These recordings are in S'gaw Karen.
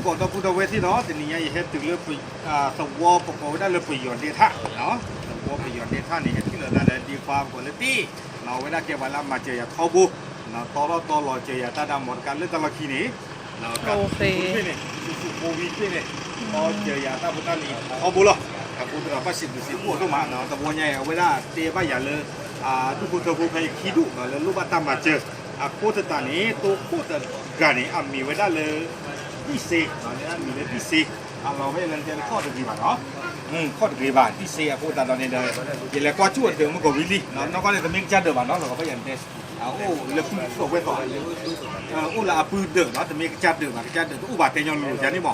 ကိးဒီပုၢ်ဒီဝဲၢ်သ့ၣ်နီၤ, တနံၤညါအံၤဟဲတုၤလၢ သဝီပကိးဝဲဒၣ်လၢပယီၤဒဲထၣ်, သဝီပယီၤဒဲထၣ်န့ၣ် ဟဲထံၣ်လိာ်သးဒီးဒ့ခွါ ပကိးလၢတ့ၢ်, အဝဲဒၣ်ကဲပှၤလၢအမၤစၢၤယၤထီဘိ, တီထီၣ်တီလီၤစၢၤယၤတၢ်ဒီးမီတကါလၢတၢ်လီၢ်ခံန့ၣ်, ကၢ်သူးန့ၣ် သူးသူးဖိဝံၤသ့ၣ်န့ၣ်, တီစၢၤယၤတၢ်ဖိတၢ်လံၤထီဘိလီၤ. အဃိသတးဒီးဘၣ်စံးဘျုးစံးဖှိၣ်ဒိၣ်မး, တဝီညါအံၤ အဝဲဒၣ်တဲဘၣ်ယၤလၢ ဒူၣ်ဖိထၢဖိဖဲအံၤခံဒူၣ်လၢလိၣ်ဘၣ်တၢ်မၤစၢၤ, အဃိသတးန့ၣ် တိခိၣ်တဂၤန့ၣ် အမံၤဝဲဒၣ်လၢ တံၢ်စ့, အမံၤလၢတံၢ်စ့, အလီၤဖဲလၢတဲလၢခီၣ်တဂ့ၤဘၣ်နီၤ, ခီၣ်တဂ့ၤဘၣ် တံၢ်စ့ အဃိသတးဒီးန့ၣ်ဒီး ယလဲၤကွၢ်ကၠူၣ်အဒၢးမုၢ်ကီၤဝံၤလံ, နီၢ်ကီၢ်န့ၣ် တမ့ၢ်ကစၢ်ဒၢးဘၣ်နီၤ, လီၤဖဲယတဲ အိၣ်လၢပုၢ်သီၣ်ဝဲၢ်သီၣ်, အိၣ်လၢအပုၢ်ဒၢးနီၤ, တမ့ၢ်ကစၢ်ဒၢးဘၣ်, ကစၢ်ဒၢးတအိၣ်ဘၣ်တဲညီလိၤလိၤယၤန့ၣ်မး,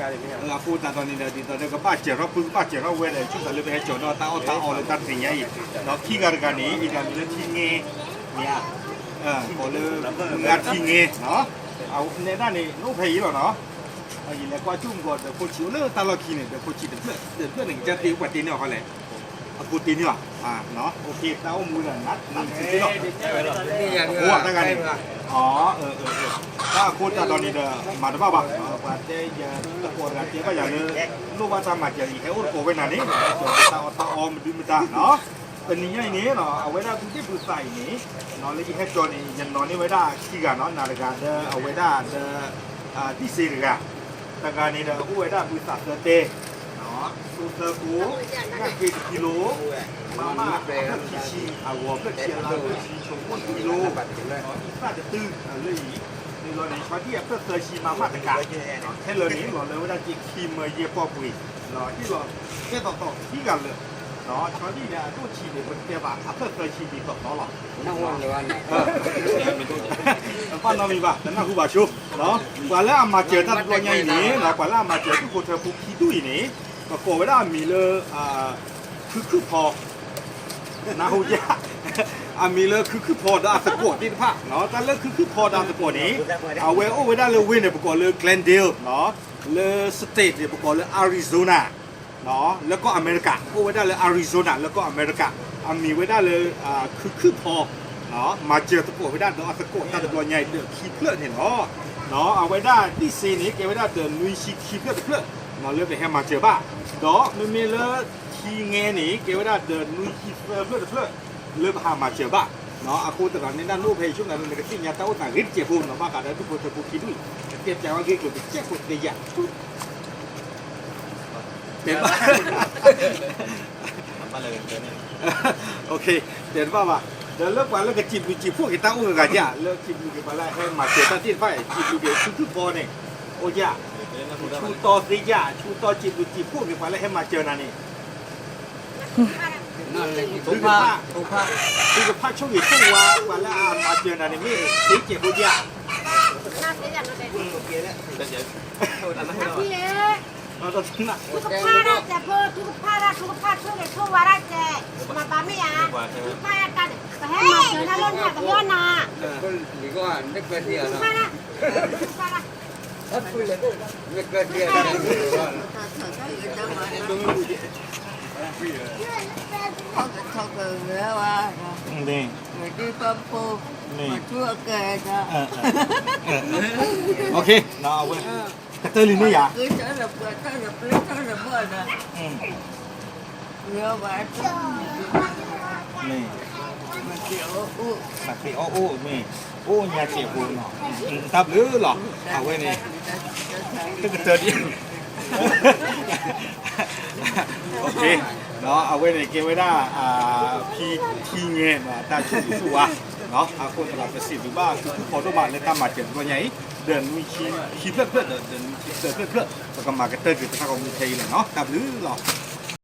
အဃိသတးဒီးန့ၣ်ဒီး ဒ်သိးဒီးကဘၣ်စၢၤထီၣ်ပုၢ် ကဘၣ်စၢၤထီၣ်ဝဲၢ်ဒီး ဆိကမိၣ်လၢပဟဲစိာ်ဒီးတၢ်အီၣ်တၢ်အီလၢတၢ်တနံၤညါအံၤ, ဒီးခံဂၤတဂၤန့ၣ် အံၤတဂၤမံၤလၢထံငဲ, မ့ၢ်ဧါ, ကိးလၢ မုၢ်ဂၤထံငဲ, နဲဒၣ်န့ၣ် နအိၣ်ဖဲအံၤလီၤနီၤ, ယလဲၤကွၢ်ကၠူၣ်မုၢ်ကီၤ ဒီးဖိဆံးအိၣ်လၢတၢ်လီၢ်ခံန့ၣ် ဒီးဖိဆံးတဖျၢၣ်တဖျၢၣ်န့ၣ် ကစၢ်တ့ၢ်ပှၤတ့ၢ်န့ၢ်အီၤခီလဲၣ်, အဖိတ့ၢ်န့ၢ်အီၤ, တၢ်အိၣ်မူဒီးနးနးတစ့ၢ်လီၤ, အတဂၤန့ၣ်, တၢ်အဃိသတးဒီးန့ၣ်ဒီး မၤတဘၣ်ဘၣ်, ပှၤတဲယၤ တကိးတဂၤတဲဘၣ်ယၤလၢ လိၣ်ဘၣ်တၢ်မၤစၢၤအံၤ ဟဲအိၣ်တကိးဝဲနၤန့ၣ် ဟဲစိာ်တၢ်အီၣ်တၢ်အီမနုၤမတၤနီၤ, တနံၤညါအံၤန့ၣ် အဝဲဒၣ်ဒူသ့ၣ်ဖုသးအံၤန့ၣ် လၢယဟဲစိာ်န့ၣ် ယနီၤန့ၢ်ဝဲဒၣ်ခံဂၤနီၤ, နၤတဂၤဒီးအဝဲဒၣ်ဒီး တံၢ်စ့တဂၤ, တဂၤန့ၣ်ဒီးအိၣ်ဝဲဒၣ်ဖုသးသၢတဲ, စိသၢကိ, ညၣ်က့တကံလိ, မးမးအဖျၢၣ်ခံဆံ, အဂီၤဖျၢၣ်ခံဆံ, အလါဖျၢၣ်ခံဆံ, ဆိကမိၣ်တကံလိ, သၣ်တတုၤလၢအံၤ, န့ၣ်လီၤန့ၣ် ဆီဒံၣ်အဖျၢၣ်သၢဆံ မးမးတကး, ခဲလၢာ်န့ၣ် လီၤလၢဝဲဒၣ်က့ခံမၢယဲၢ်ပီၢ်ပှ့ၤ, ဟ့ၣ်လီၤကဲသိးသိးခံဂၤလၢာ်, ဆီဒံၣ်န့ၣ် အဒိၣ်ဆံးန့ၣ် ပတဲဘၣ်အဖျၢၣ်သၢဆံဒ်သိးသိးလီၤ. ဘၣ်နီတမံၤဘၣ် တနၢ်ဟူဘၣ်ဆိ, ပှၤလၢအမၤစၢၤတၢ်တဘျီညါအံၤန့ၣ် ပှၤလၢအမၤစၢၤဒူၣ်ဖိထၢဖိခံဒူၣ်အံၤန့ၣ် ပကိးဝဲဒၣ်အမံၤလၢ ခုခုဖီ, နၢ်ဟူဧါ, အမံၤလၢခုခုဖီဒီးအသကိးသ့ၣ်တဖၣ်, တၢ်လၢခုခုဖီဒီးအသကိးန့ၣ် အဝဲအိၣ်ဝဲဒၣ်လၢဝ့ၢ်န့ၣ် ပကိးလၢ Glendale, လၢ state န့ၣ် ပကိးလၢ Arizona, လၢကီၢ်အမဲရကၤ, အိၣ်ဝဲဒၣ်လၢ Arizona လၢကီၢ်အမဲရကၤ, အမံၤဝဲဒၣ်လၢ ခုခုဖီ, မၤစၢၤသကိးဝဲဒၣ်ဒီးအသကိးတၢ်တဘျီညါအံၤဒီးခံဖျၢၣ်န့ၣ်လီၤ. အဝဲဒၣ်တံၢ်စ့န့ၣ် ကဲဝဲဒၣ်ဒီးနွံဆံခံဖျၢၣ်တဖျၢၣ် လၢပဟဲမၤစၢၤဘၣ်, ဒီးမ့မ့ၢ်လၢထံငဲန့ၣ် ကဲဝဲဒၣ်ဒီးနွံဆံသၢဖျၢၣ်တဖျၢၣ် လၢပဟးမၤစၢၤဘၣ်. အဃိသတးဒီးန့ၣ် နအိၣ်ဖဲအံၤဆိကမိၣ် နကသ့ၣ်ညါတၢ်အိၣ်သးဂ့ၤတစဲးဖိ နဘၣ်ဃးဒီးဒူၣ်ဖိထၢဖိခံဒူၣ်အံၤ ကတဲပျးဝဲဂ့ၢ်ကျိၤတစဲးဖိတသ့ယၤ တဲဘၣ် တဲတဘၣ်ဘၣ်. ဒီးလၢပှၤလၢကစံးဘျုးစံးဖှိၣ်က့ၤတၢ်အိၣ်ဂၤဂၤဧါ, လၢစံးဘျုးက့ၤပှၤလၢဟဲမၤစၢၤတၢ်သ့ၣ်တဖၣ်အံၤ စံးဘျုးက့ၤခုခုဖီန့ၣ် အိၣ်ဧါ, ဆူတီသ့ဧါ, ဆူတီစံးဘျုးစံးဖှိၣ်က့ၤပှၤလၢဟဲမၤစၢၤနၤန့ၣ် သုကဖၣ်, သုကဖၣ်ဆိၣ်ဂ့ၤဆိၣ်ဝါ ပှၤလၢအမၤစၢၤနၤန့ၣ် မ့ၢ်သ့စဲးဖိဧါ. သုကဖၣ်ဒၣ်စဲးဖိ, သုကဖၣ်ဒၣ်, သုကဖၣ်ဆိၣ်ဂ့ၤဆိၣ်ဝါဒၣ်စဲး, မၤဘၣ်မ့ၢ်ဧါ, သုကဖၣ်ဒၣ်တၢ်န့ၣ် ပဟဲမၤစၢၤနၤလၢနၤ ပဟဲနၤ, သုကဖၣ်ဒၣ်, သုကဖၣ်ဒၣ် ကတၢၢ်လံမ့ၢ်ယၤ, မၤသ့အီၣ်အိၣ်မ့ၢ်, အိၣ်ညါစဲးဖိနီၤ, တၢ်ဘျုးလီၤ, အဝဲန့ၣ် တကတၢၢ်ဒံး အဝဲန့ၣ်ကဲဝဲဒၣ် ဖံထံငဲ တၢ်ဆိၣ်ဂ့ၤဆိၣ်ဝါ, အဃိသတးဒီးပစံးဘျုးဘၣ်ခုခုဖီဒိၣ်မးလၢတၢ်မၤစၢၤတဘျီညါအံၤ, ဒီးနွံဆံခံဖျၢၣ်တဖျၢၣ်ဒီး ဒီးနွံဆံသၢဖျၢၣ်တဖျၢၣ် ပကမၤကတၢၢ်က့ၤပတၢ်ဂီၤမူခဲအံၤလီၤနီၤ, တၢ်ဘျုးလီၤ.